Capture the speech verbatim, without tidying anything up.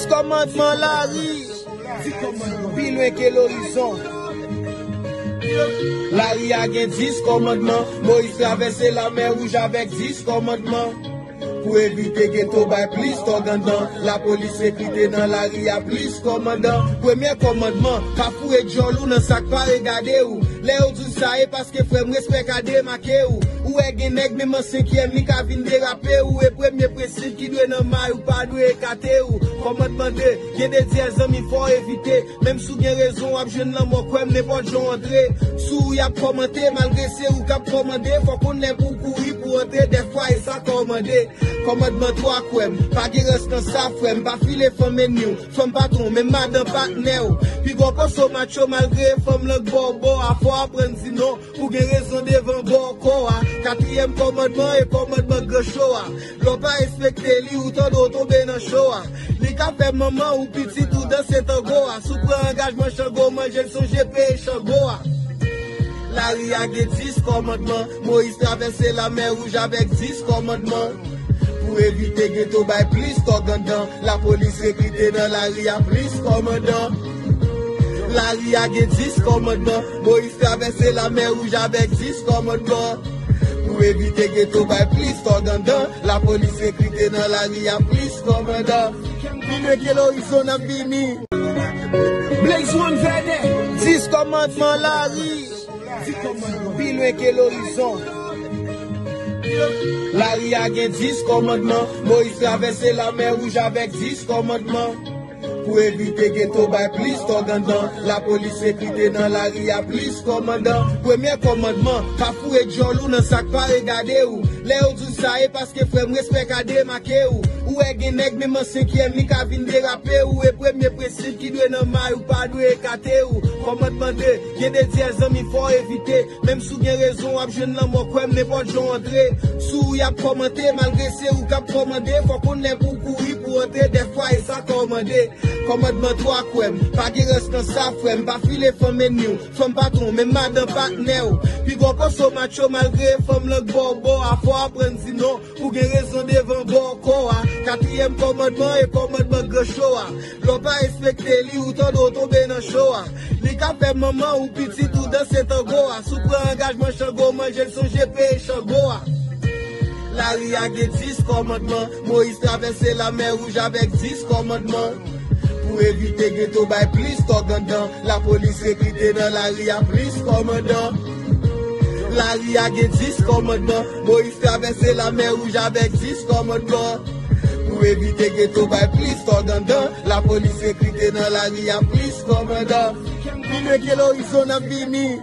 Kòmandman lari, pi lwen ke lorizon. Lari a gen dis kòmandman. Moyiz travèse Lamè Wouj avèk dis kòmandman. Pou evite geto bay plis tòg anndan, lapolis rekrite nan lari a plis kòmandan. Premye kòmandman, pa foure djòl ou nan sa k pa regade w. Lè yo di w sa, e paske, frè m, respè ka demake w. Ou wè gen nèg menm an senkyèm, li ka vin derape w. E premye prensip ki dwe nan may ou, pa dwe ekate w. Kòmandman de, gen de dyè zanmi fò w evite. Menm si w gen rezon, w ap jwenn lanmò, kwè m, nenpòt jan w antre. Si w y ap kòmante, malgre se ou k ap kòmande, fò w konn lè pou w kouri, pou w antre, dèfwa e sa kòmande. Kòmandman twa, kwè m, pa gen rans nan sa, frè m, pa file fanm ènmi w, fanm patwon, menm madan patnè w. Pi gwo koso macho, malgre fanm lan k ba w bò a, fò w aprann di non. Pou gen rezon devan bò kò a. Katriyèm kòmandman e kòmandman gran cho a. Lè w pa respekte li, ou tande w tonbe nan cho a. Li ka fè manman ou pitit ou danse tango a. Si w pran angajman chango, manje l sonje peye chango a. Lari a gen dis kòmandman. Moyiz travèse Lamè Wouj avèk dis kòmandman. Pou evite geto bay plis tòg anndan, lapolis rekrite nan lari a plis kòmandan. Lari a gen dis kòmandman. Moyiz travèse Lamè Wouj avèk dis kòmandman. Pou evite geto bay plis tòg anndan, lapolis rekrite nan lari a plis kòmandan. Pi lwen ke lorizon n ap vini. Blaze One Vènè. Dis kòmandman lari. Pi lwen ke lorizon. Lari a gen dis kòmandman. Moyiz travèse Lamè Wouj avèk dis kòmandman. Pou evite geto bay plis tòg anndan, lapolis rekrite nan lari a plis kòmandan. Premye kòmandman, pa foure djòl ou nan sa k pa regade w. Lè yo di w sa, e paske, frè m, respè ka demake w. Ou wè gen nèg menm an senkyèm, li ka vin derape w. E premye prensip ki dwe nan may ou, pa dwe ekate w. Kòmandman de, gen de dyè zanmi fò w evite. Menm si w gen rezon, w ap jwenn lanmò, kwè m, nenpòt jan w antre. Si w y ap kòmante, malgre se ou k ap kòmande, fò w konn lè pou w kouri, pou w antre, dèfwa e sa kòmande. Kòmandman twa, kwè m, pa gen rans nan sa, frè m, pa file fanm ènmi w, fanm patwon, menm madan patnè w. Pi gwo koso macho, malgre fanm lan k ba w bò a, fò w aprann di non. Pou gen rezon devan bò kò a. Katriyèm kòmandman e kòmandman gran cho a. Lè w pa respekte li, ou tande w tonbe nan cho a. Li ka fè manman ou pitit ou danse tango a. Si w pran angajman chango, manje l sonje peye chango a. Lari a gen dis kòmandman. Moyiz travèse Lamè Wouj avèk dis kòmandman. Pou evite geto bay plis tòg anndan, lapolis rekrite nan lari a plis kòmandan. Lari a gen dis kòmandman. Moyiz travèse Lamè Wouj avèk dis kòmandman. Pou evite geto bay plis tòg anndan, lapolis rekrite nan lari a plis kòmandan. Pi lwen ke lorizon n ap vini.